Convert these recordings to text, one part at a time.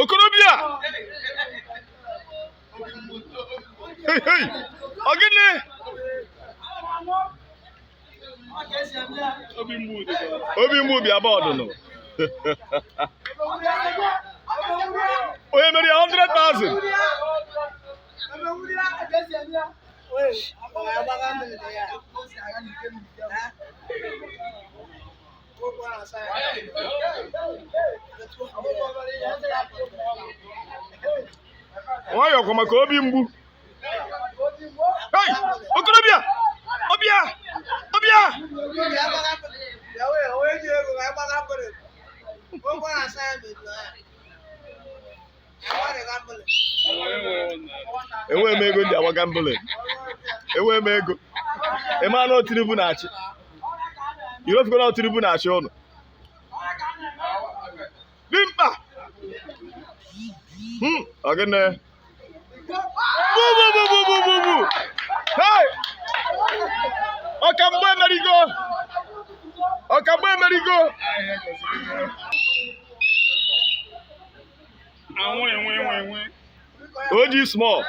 Okorobịa! Hey, hey! Ọ gịnị? Obi mgbu bịa bọọdụ nụ. Onye mere ya 100,000. Nwayọọ kwa maka obi mgbu. Hey! Okorobịa! Ọbịa! Ọbịa! Enweghị m ego m ji agba gambling. Enweghị m ego. Ị ma na ọ Tinubu na-achị. Irofugo na ọ Tinubu na-achị ụnụ. Dimkpa! Ọ gịnị? Bu bu bu bu bu bu bu! Hey! Ọkamgba emerigo! Ọkamgba emerigo! Anwụ enwe enwe enwe. Oji small,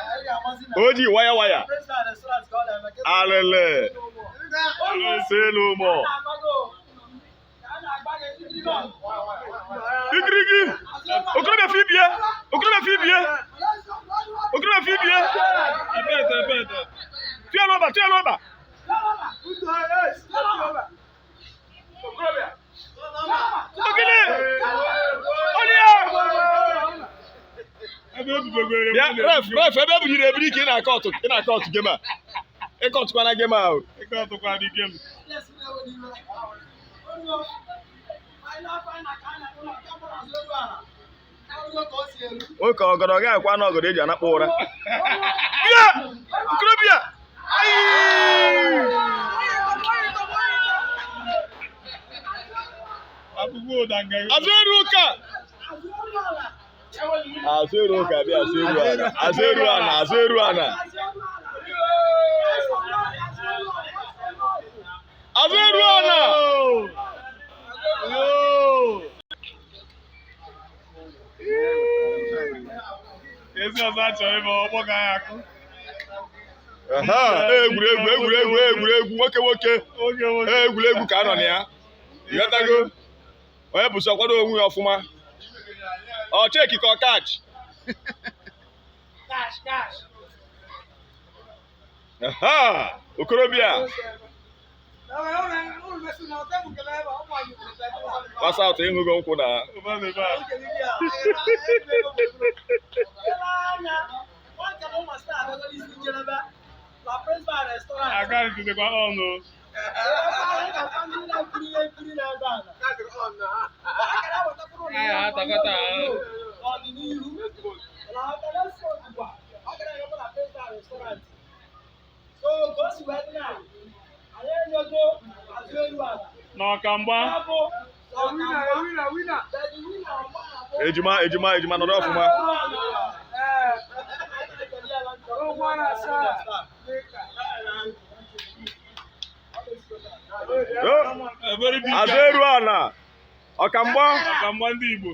oji waya waya, alele, say no more. Igirigi! Okorobịa fi bie! Okorobịa fi bie! Okorobịa fi bie! Ebete ebete. Tụọ n'ọba! Tụọ n'ọba! Ogene! Onye! Ebe ebubegwere Bịa, ref, ref, ebe ebunyere ebiri ka ị na-akọ ọtụ, ị na-akọ ọtụ game a. Ịkọtụkwana game a o. Ike ọtụkwa dị game. Nwoke ọgọdọ gaghị akwa na ọgọdọ eji anakpọ ụra. Bịa! Okorobịa! Ayị! Akwụkwọ ụda nga. Azụ eru ụka! Azụ eru ụka bịa azụ eru ana. Azụ eru ana, azụ eru ana. Azụ eru ana! Ezi ọzọ achọrọ ịba ọgbọ ga ya akụ. Aha, egwuregwu egwuregwu egwuregwu nwoke nwoke. Oge nwoke. Egwuregwu ka a nọ na ya. Ịghọtago? Onye bụ sọ kwado onwe ya ọfụma. Ọ cheki ka ọ kach. Aha, okorobịa. Pasa atụ ịṅụgo nkwụ na Ụba na ebe a. Aka ntụzikwa ọnụ. N'ọkamgba. Ejima ejima ejima nọrọ ọfụma. A very big Azụ guy. eru ana. Ọkamgba. Ọkamgba ndị Igbo.